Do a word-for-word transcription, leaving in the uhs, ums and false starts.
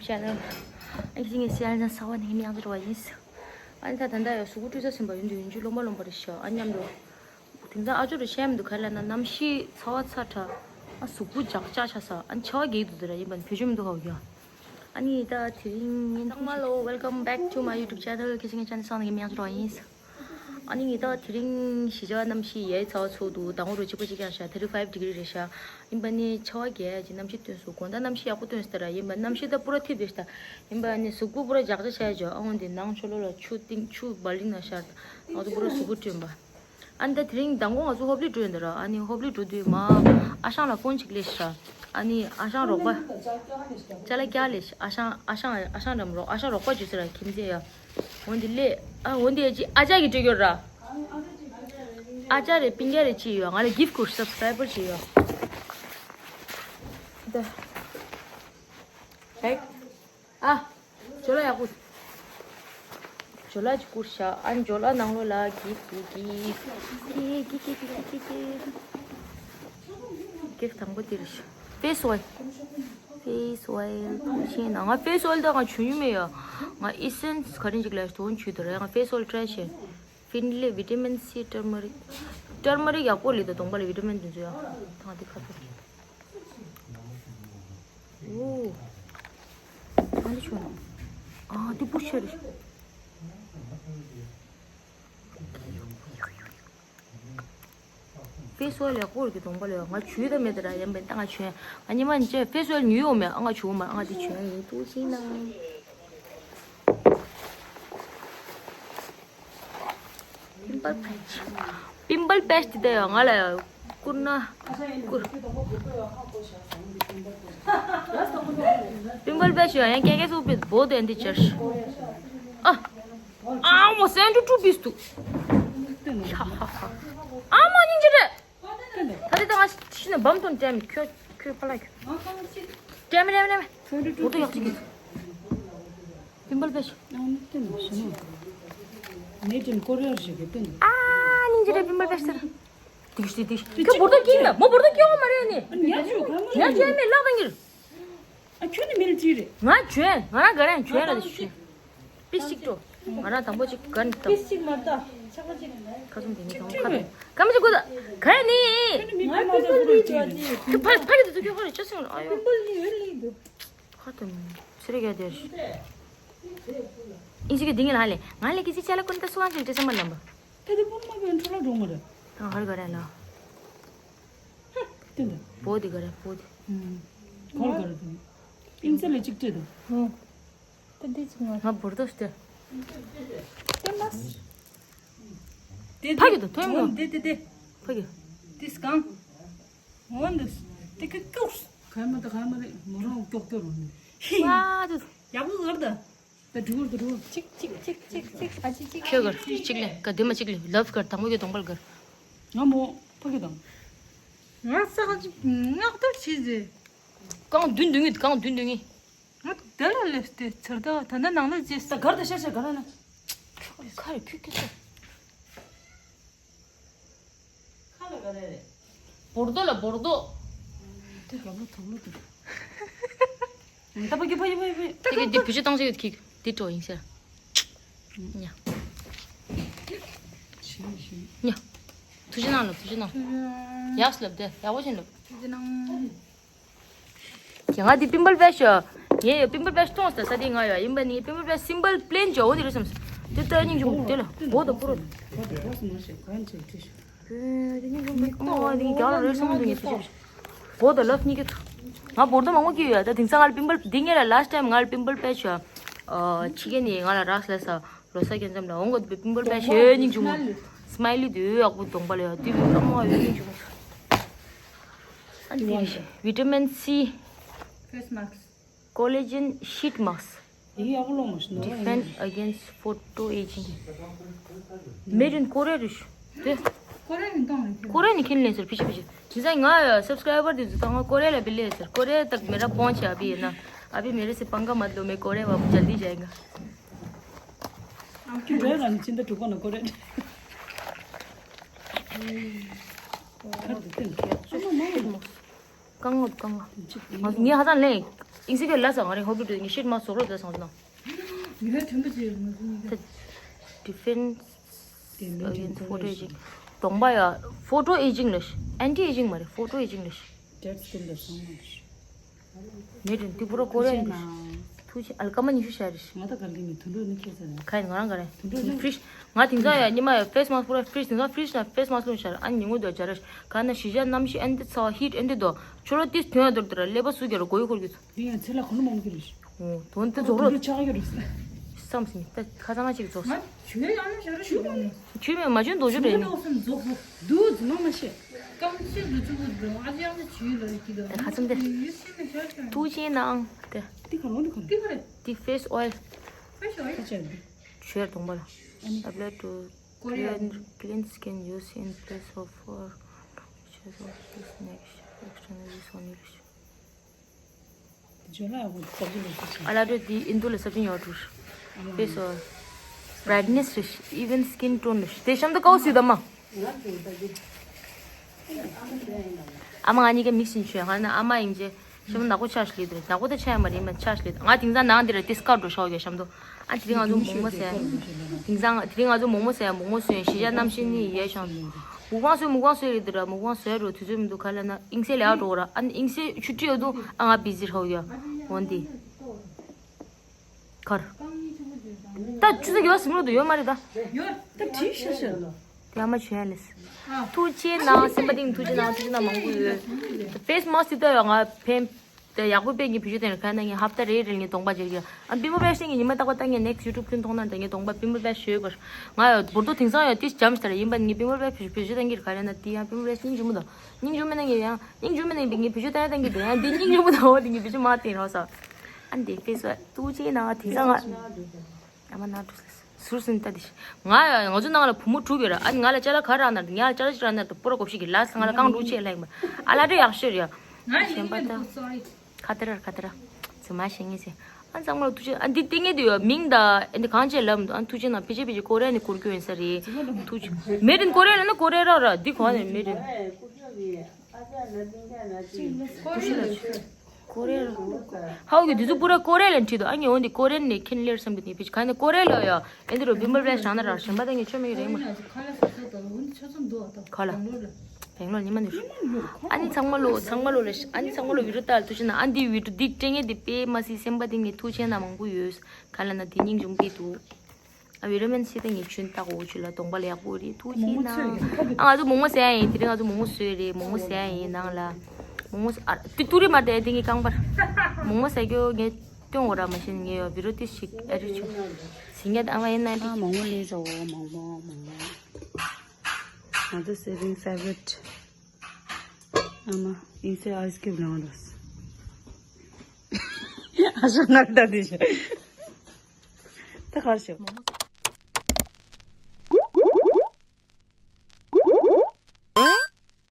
channel. ཨ་ནི་ངས་སེ་ཡར་ན་ས་བ་ནས་མི་ཡང་ཚོར་བ་ཡིན། ཨ་ནི་ད་ད་ལྟ་ཡང་གཟུགས་པོ་བཀྲུས་ཚར་ཟིན་པ་ཡིན་དུས་ཡིན་རྒྱུ་རློན་པ་རློན་པ་རེད་ཤག་ཨ་མཉམ་དུ། དེང་སང་ཨ་ཅོ་རུ་བཤད་མི་འདུག་ག་ལ་ན་གནམ་གཤིས་ཚ་བ་ཚ་དྲགས། ཨ་གཟུགས་པོ་འཇག་འཇག་ཆགས་ས། ཨ་ནི་ཆར་པ་རྒྱག་གི་འདུག་དེ་ར་ཡིན་པ་ནི་བེད་སྤྱོད་མི་འདུག་ཧ་གོ་གི། ཨ་ནི་ད་དེ་རིང་ཉིན་ཚང་མ་ལོ། Welcome back to my YouTube channel. ཁྱེད་ཚོ་ངའི་channel སང་ནས་མི་ཡང་ཚོར་བ་ཡིན། ཨ་ནི་ངས་ད་དེ་རིང་གཞིས་ཆགས་གནམ་གཤིས་ཡའི་ཚ་བ་ཚུགས་འདུག་དང་པོ་རུ་གཅིག་པ་གཅིག་རྐྱང་ཤག་དེ་རིང་five degree རེད་ཤག་ཡིན་པ་ནི་ཆར་པ་རྒྱག་ཅིག་གནམ་གཤིས་སྟོན་སོང་། དགོང་དག་གནམ་གཤིས་ཡག་པོ་སྟོན་སོང་ད་ར། ཡིན་པ་གནམ་གཤིས་ད་པུ་ར་ཐིབས་རེད་ཤག་ཡིན་པ་ནི་གཟུགས་པོ་པུ་ར་འཇག་འཇག་བྱས་ཅོ། ཨ་འོན་ཏེ་ནང་ཆུ་ལོག་ལ་ཆུ་ཏིང་ཆུ་བ་ལིང་ན་ཤར། ང་ཚོ་པུ་ར་གཟུགས་པོ་བཀྲུས་པ། ཨ་ནི་ད་དེ་རིང་མདང་དགོང་ང་ཚོ་ཧོབ་ལི་འགྲོ་ཡིན་ད་ར། ཨ་ནི་ཧོབ་ལི་འགྲོ་དུས་མ་ཨ་ཞང་ལ་ཕོན་ཅིག་སླེབས་ཤག་ཨ་ནི་ཨ་ཞང་རོགས་པ། ཅ་ལག་རྒྱག་ལས་ཤག་ཨ་ཞང་ཨ་ཞང་ཨ་ཞང་འགྲམ་རོགས་ཨ་ཞང་རོགས་པ་བྱོས་ཟེར་ར་ཁྱིམ་མཚེས་ཡ། འོན་ཏེ་ལེ། ཨ་འོན་ཏེ་ཅི་ཨ་ཅག་གིས་སྤྲད་ཡོད་ར། ཨ་ཅག་རེད་པིན་རྒྱ་རེད་ཅི་ཡོད། ང་ལ་gift བསྐུར་subscriber ཅི་ཡོད། ད་ཧེ། ཨ། ཇོ་ལ་ཡག་པོ། ཇོ་ལ་ཅིག་བསྐུར་ཤག་ཨ་ཇོ་ལ་ནང་ལོགས་ལ་gift gift gift gift gift gift gift gift དང་པོ་འདི་རེད་ཤག face oil face oil ཤེས་ན་ང་face oil ད་ང་བྱུག་མྱོང་མེད་ཡ། ང་essence ག་རེ་ཅིག་ལ་དོན་བྱུག་དེ་རེད། ང་face oil try བྱས། Finlay vitamin C turmeric turmeric ཡག་པོ་ལི་ད་གདོང་པ་ལ་vitamin དེ་ཚོ་ཡ། ད་ང་འདི་ཁ་ཐུག་ཨོ། ཨ་འདི་ཆོ་ན། ཨ་འདི་པུ་ཤ་རེད། face oil ཡག་པོ་རེད་གི་གདོང་པ་ལ་ཡ། ང་བྱུག་ད་མེད་ད་ར་ཡིན་པས་ད་ང་བྱུག་ང་ཉི་མ་ཉི་ཆ་face oil ཉོས་ཡོད་མེད། ཨ་ང་བྱུག་མ་ཨ་ང་འདི་བྱུག་ཡིན་ཏུ་ཤིང་ན། pimple patch pimple patch དེ་ཡང་ང་ལ་བསྐུར་ན་བསྐུར། pimple patch ཡང་ཡང་སྐད་སྐད་སུ་བེད་བོ་དེ་འདི་ཅར། ཨ། ཨ་མོ་seventy two piece དུ། ཧ་ཧ་ཧ། ཨ་མོ་སྙིང་རྗེ་རེད། ད་ལྟ་ང་ཤི་ན་བམ་དོན་ཏྲེམ་ཁྱོད་ཁྱོད་ཕ་ལ་ཁྱོད། ཏྲེམ་ཏྲེམ་ཏྲེམ། འོ་ཏོ་ཡག་ཅིག་གི། pimple patch made in Korea ཞིག་གི་སྟེང་། ཨ་ནི་ཇི་རེད་pimple patch ཟེར། དིག་ཤི་དིག་ཤི་ཁྱོད་བོར་ཏོ་ཀིང་ལ་མོ་བོར་ཏོ་ཀིང་མ་རེད་ནི། ཉག་ཆུ་ག་མ་ཉག་ཆུ་མེད་ལག་དང་གིར། ཨ་ཁྱོད་ནི་མིལ་ཅི་རེད། ང་བྱོན་ང་རང་ག་རེ་བྱོན་ར་དེ་བྱོན། པིས་གཅིག་འགྲོ། ང་རང་དང་པོ་གཅིག་ག་ནི་དང་། པིས་གཅིག་མ་ད་ཆག་པ་གཅིག་ཁ་ཚུམ་དེ་ནི་དང་ཁ་པེ་ཀ་མ་གཅིག་གོ་ད་ག་ནི། ང་པིམ་པལ་ལི་འདུག་ཨ་ཅི། ཕ་ཕ་གི་དུ་དུ་ཁྱོད་ཁོ་རེ་ཅོ་སོང་ཨ་ཡོ། པིམ་པལ་ལི་ཡོད་ལི་འདུག་ཁ་དུ་སི་རི་ག་དེར། ཨིན་ཅི་གི་དེ་ངི་ལ་ལེ་ང་ལེ་གི་ཅི་ཅ་ལ་ཀུན་ད་སུ་ཨང་ཅིག་ཏེ་སེམས་པ་ལམ་པ། ད་དེ་པུར་མ་གི་འཕྲོ་ལ་འགྲོ་མ་རེད། ང་ཧར་ག་རེ་ལ། ཏེ་འདི། བོ་དེ་ག་རེ་བོ་དེ། ཁོལ་ག་རེ་དེ། ཨིན་ཚ་ལེ་གཅིག་སྤྲད་དང་། ད་འདི་ཅིག་ང་བོར་དོ་སྟེ། ཏེ་མ། དེ་ཕ་གི་དུ་ཐོན་མོ། དེ་དེ་དེ། ཕ་གི། དེ་སྐང་། འོན་དུ། དེ་ཀི་ཀུགས། ག་མ་ད་ག་མ་རེད་མོ་རང་ཀྱོག་ཀྱོག་རོ་ནི། ཧི། ཡག་པོ་གར་ད། ད་འགྲུལ་འགྲོ་འགྲོ། ཅིག་ཅིག་ཅིག་ཅིག་ཅིག་ཨ་ཅིག་ཅིག་ཁྱོད་གར་ཅིག་ལེ་ག་དེ་མ་ཅིག་ལེ་ལབ་གར་དང་པོ་གི་གདོང་པར་གར། ང་མོ་ཕ་གི་དང་། ང་ས་ག་ཅིག་ངག་ཏོ་ཆི་ཟེ། གང་བདུན་བདུན་ངེས་གང་བདུན་བདུན་ངེས། ང་དེ་ལ་སླེབས་ཏེ་ཚར་ད་ད་ནི་ནང་ལ་རྗེས་ད་གར་ད་ཤར་ཤར་ག་ར་ན། ཁ་རེ་ཁུ་ཁུ་ཁུ། ཁ་ལ་ག་རེ་རེད། བོར་རྡོ་ལ་བོར་རྡོ། དེ་ག་མོ་ཐོག་ལོ་དེ། ད་ཕ་གི་ཕ་གི་ཕ་གི་ཕ་གི། དེ་གི་འདི་བུ་ཆུ་བཏང་ཆོག་གི་འདི་འགྲོ་ཡིན་ཟེར། ཉ། ཉ། ཐུགས་རྗེ་གནང་ལབ་ཐུགས་རྗེ་གནང་། ཡག་སུ་ལབ་དེ་ཡག་པོ་ཞིག་ལབ། ཐུགས་རྗེ་གནང་། ང་འདི་པིམ་པལ་པེ་ཤ། ངས་ཡོད་པིམ་པལ་པེ་ཤ་མཐོང་སྟེ་ས་དེ་ང་ཡོད་ཡིན་པ་ནི་པིམ་པལ་པེ་ཤ་སིམ་པལ་པི་ལེན་ཅོ་འོ་དེ་རེད་བསམ། དེ་ལྟ་སྙིང་རྗེ་མོ་དེ་ལ་འོ་ད་པུ་རོ། ཨོ་དེ་རྒྱ་ལ་རེད་བསམ་འདུག་ངས་ཕྱི་ཕྱི། འོ་ད་ལབ་གཉིས་ཀྱི། ང་བོར་ད་མང་པོ་སྐྱེས་ཡོད་ད་དེང་སང་ང་ལ་པིམ་པལ་འདི་ངས་ལ་last time ང་ལ་པིམ་པལ་པེ་ཤ། ཕྱི་རྒྱལ་ནས་ང་ལ་རག་སླེབས་ས། ལོ་ས་ཁྱེད་ཙམ་ལ་འོང་གོ་པིམ་པལ་པེ་ཤ་ཡོད་སྙིང་རྗེ་མོ། སི་མའི་ལི་དེ་ཡོད་ཡག་པོ་གདོང་པ་ལ་ཡོད་དེ་བི་ཀ་མོ་ཡོད་སྙིང་རྗེ་མོ། ཨ་འདི་བི་ཊ་མིན་སི། Face mask. Collagen sheet mask. དེ་ཡག་པོ་ལོང་མ་ཤི་ནོ། Defend against photo aging. Made in Korea རེད་ཤུ། དེ། ཀོ་རེ་ནི་གཏོང་རེད། ཀོ་རེ་ནི་ཁྱེར་ལེན་ཟེར་ཕི་ཤི་ཕི་ཤི། དེ་ཚང་ང་subscriber དེ་ཚོ་དང་ང་ཀོ་རེ་ལ་བི་ལེ་ཟེར། कोरिया तक मेरा पहुंच है अभी है ना। अभी मेरे से पंगा मत लो, मैं कोरिया वापस जल्दी जाएगा। ཁྱོད་འདྲ་རང་ནི་ཕྱི་ཟླ་དྲུག་པ་ན་ཀོ་རེ་འདྲ། ཁར་དུ་བསྟན། ཨ་མ་མ་ཡིན་ནོ། རྐང་ངོ་རྐང་ངོ། ངས་ཧ་ཅང་ལེན། ཨིན་སི་ཀེ་ལ་ས་ང་རེ་ཧོ་པི་ཏུ་ངི་ཤིད་མ་སོག་རོ་ད་སང་ན། ཡོད་དུམ་པ་ཅིག་ཡོད་མ་སོང་། Defense against photo aging། གདོང་པ་ཡ་photo aging་ལ་ཤི། anti aging་མ་རེད། photo aging་ལ་ཤི། Dead skin་ལ་སོང་མ་ཤི། མེད་དུ་འདི་པུ་ར་ཀོ་རེ་ཡིན། ཐུགས་ཆེ་ཨལ་ཀ་མ་ཉི་ཤུ་ཤར་རེ་ཤི། ང་ད་གར་གི་མི་དུད་འགྲོ་ནི་ཁྱེད་ས་རེད། ཁ་ཡིན་ང་རང་ག་རེ། དུད་འགྲོ་ནི་fridge། ང་དེང་སང་ཡ་ཉི་མ་ཡ་face mask་པུ་ར་fridge། དེང་སང་fridge་ན་face mask་ལུང་ཤར། ཨ་ཉི་ངུ་དུ་ཇ་རེ་ཤི། ག་ན་ཤི་ཇ་གནམ་གཤིས་ཨན་ཏི་ཚ་བ་heat་ཨན་ཏི་དོ། ཆུ་ལོ་ཏིས་དུན་ཡ་དོར་དོ་ར་ཀླད་པ་སུ་གྱ་ར་གོ་ཡི་ཁོར་གི་ཚོ། དེ་ཡང་ཚེ་ལ་གོ་ནོ་མང་གི་རེད་ཤི། ཨོ་དོན་དེ་རྫོགས་རོགས། ཆགས་ཡོད་རེད། བསམ་སྲིད་ད་ཁ་ཚང་ཅིག་རྫོགས། ང་ཆུ་ཡང་ཡང་ན་ཞར་ཞུ་བ་ནི། ཆུ་མེད་མ་ཆུན་རྡོ་ཆུ་རེད་ནི། འདུག་ཟིན་མ་མ་ཤེས། རྐང་ཆེན་འདུ་ཆུ་བུ་འདུ་ཨ་ཅག་ནི་ཆུ་ལ་ཡི་གི་དང་། ཁ་ཚང་དེ། ཡུ་ཤེས་མི་ཤར་ཤར། ཐུགས་ཆེན་ནང་དེ། ཏི་ཁ་ལོ་ནི་ཁ་ཏི་ཁ་རེད། ཏི་face oil། ཧེ་ཤོ་ཡི་ཆ་འདི། ཆུ་ཡར་གདོང་པ་ལ། Apply to clean clean skin use in place of for which is of this next external use only. ཨ་ལ་རེ་དེ་ཨིན་དུ་ལ་ས་ཕིན་ཡོད་འགྲུར། དེ་སོ། brightness་རེ་even skin tone་རེ་དེ་ཤམ་དུ་ཀའོ་སི་དམ་མ། ཨ་མ་ང་གཉིས་ཀ་mix་ཡིན་ཆོས་ཧ་ན་ཨ་མ་ཡིན་རྗེས་ཤམ་ནག་པོ་ཆགས་ཤིག་ལེ་དུ་ནག་པོ་ད་ཆགས་ཡ་མ་རེད་མ་ཆགས་ཤིག་ལེ་ང་དེང་སང་ནང་འདི་ར་discount་འགྲོ་ཤོག་ཡོད་ཤམ་དུ། ཨ་དེ་རིང་ང་ཚོ་མོག་མོག་ཟས། དེང་སང་དེ་རིང་ང་ཚོ་མོག་མོག་ཟས་མོག་མོག་ཟོས་ཤི་ཤ་གནམ་ཤི་ནི་ཡས་ཤང་། མུག་པང་ཟོས་མུག་པང་ཟོས་རེད་དེ་ར་མུག་པང་ཟོས་རོ་དུས་ཚོད་མི་འདུག་ག་ལ་ན་ཨིང་སེ་ལས་ཨ་འགྲོ་ར་ཨ་ནི་ཨིང་སེ་ཆུ་ཁྲི་ཡོད་དུ་ཨ་ང་བི་ཟི་ཧོ་ཡ་འོན་ཏེ། གར། ད་ཆུ་ཚོད་ཡོད་སིམ་རོ་དུ་ཡོད་མ་རེད་ད། ཡོད་ད་བྲིས་ཤ་ཤ། དེ་ཨ་མ་ཆུ་ཡན་ལེས། ཐུགས་ཆེ་ནང་སེམས་པ་གཏིང་ཐུགས་ཆེ་ནང་ཐུགས་ཆེ་ནང་མང་པོ་ཡོད། ཕེ་སི་མ་སི་ད་ཡོད་ང་ཕན། དེ་ཡག་པོ་དཔེ་ངས་བེད་སྤྱོད་བཏང་ཡོད་ཁ་ན་ངས་ཧབ་ཏ་རེ་རེ་ངས་གདོང་པ་འཇལ་གི་ཨ་པི་མོ་བེ་ཤིང་གི་ཉི་མ་རྟག་པ་ད་ངས་next YouTube་ཁྱོན་མཐོང་ན་ད་ངས་གདོང་པ་པི་མོ་བེ་ཤོད་གར་ང་ཡོད་བོར་དོ་དེང་སང་ཡོད་ཏིས་ཇམ་སྟར་ཡིན་པ་ངས་པི་མོ་བེ་བེད་སྤྱོད་བཏང་གི་རེད་ཁ་རེ་ན་དེ་ཡང་པི་མོ་བེ་སྙིང་རྗེ་མོ་དང་སྙིང་རྗེ་མོ་ན་ངས་ཡང་སྙིང་རྗེ་མོ་ན་ངས་བེད་སྤྱོད་བཏང་ཡ་བཏང་གི་འདུག་ཡང་འདི་སྙིང་རྗེ་མོ་དང་འོ་དེ་ངས་བེད་སྤྱོད་མ་བཏང་རོགས་ས་ཨ་འདི་ཕེ་སི་ཐུགས་ཆེ་ན་དེང་སང་ང་ཨ་མ་ན་ཟུར་སུན་ལྟ་དེ་ཤི། ང་ང་ཚོ་ནང་ལ་བུ་མོ་དྲུག་ཡོད་ར་ཨ་ནི་ང་ལ་ཅ་ལག་ག་རག་ན་ང་ལ་ཅ་ལག་ཅི་རག་ན་ད་པོ་ར་གོ་ཤི་གི་ལ་ང་ལ་རྐང་དྲུག་ཆེ་ལ་ཡིན་པ་ཨ་ལ་རེ་ཡག་ཤོས་རེད་ཡ། གཞན་པ་ད་ཁ་ཏ་ར་ཁ་ཏ་ར་ཚུ་མ་ཤེས་ངེས་ཟེར་ཨ་ཚང་མ་ལ་ཐུགས་ཆེ་ཨ་འདི་ཏིང་ངེ་དུ་ཡོད་མིང་ད་ཨ་འདི་གང་ཆེ་ལབ་འདུག་ཨ་ཐུགས་ཆེ་ན་ཕི་ཅི་ཕི་ཅི་ཀོ་རེ་ནི་གུར་གྱོན་ཡིན་ས་རེད་ཐུགས་ཆེ་མེ་རིན་ཀོ་རེ་ལ་ན་ཀོ་རེ་ར་ར་འདི་གང་ནས་མེ་རིན། ཀོ་རེ་ར། ཧའོ་གི་དུས་ཚོད་པུ་ར་ཀོ་རེ་ལ་ཁྲིད་དོ་ཨ་ངས་འོན་ཏེ་ཀོ་རེ་ནས་ཁྱེན་ལེར་བསམ་གི་དེ་བིཆ་ག་ནས་ཀོ་རེ་ལ་ཡ་ཨེ་འདི་རུ་བིམ་བར་བས་བྱང་ན་ར་གཞན་པ་ད་ངས་ཆོ་མེད་རེད་མ། ག་ལ། བེང་ལོར་ཉི་མ་ནས་རུ། ཨ་ནི་ཚང་མ་ལོ་ཚང་མ་ལོ་ལ་ཨ་ནི་ཚང་མ་ལོ་བི་རུ་ཏཱ་ལ་ཐུགས་ཆེ་ན་ཨ་འདི་བི་རུ་འདི་སྤྲད་ངེས་འདི་དཔེ་མ་སྲིད་སེམས་པ་འདི་ངས་ཐུགས་ཆེ་ན་མང་པོ་ཡོད། ག་ལ་ན་འདི་སྙིང་རྗེ་མོ་སྐྱིད་འདུག་ཨ་བི་ར་མན་ཆེ་ད་ངས་ཆུན་ཏག་འོ་ཆུ་ལ་གདོང་པ་ལ་ཡག་པོ་རེད་ཐུགས་ཆེ་ན། ཨ་ང་ཚོ་མོག་མོག་ཟས་ཡ་ཡིན་དེ་རིང་ང་ཚོ་མོག་མོག་ཟོས་རེད་མོག་མོག་ཟས་ཡ་ཡིན་ནང་ལ། མོག་མོག་ཨ་ཏི་ཏུ་རི་མ་དེ་དེ་ངའི་རྐང་པར། མོག་མོག་ཟས་རྒྱུ་ངས་སྟོན་འོ་ར་མ་ཤེས་ངས་ཡོད་བི་རོ་ཏི་ཞིག་ཨ་རི་ཆུ། ཟིང་ངེ་ཨ་མ་ཡིན་ན་ཨ་མོག་མོག་ལས་ཟ་འོ་མོག་མོག་མོག་མོག་ང་ཚོ་saving favorite། ཨ་མ་ཨིན་སེ་ice cube་ལང་རོས། ཨ་ཤ་ནག་ད་དེ་ཤ། ད་གར་ཤོག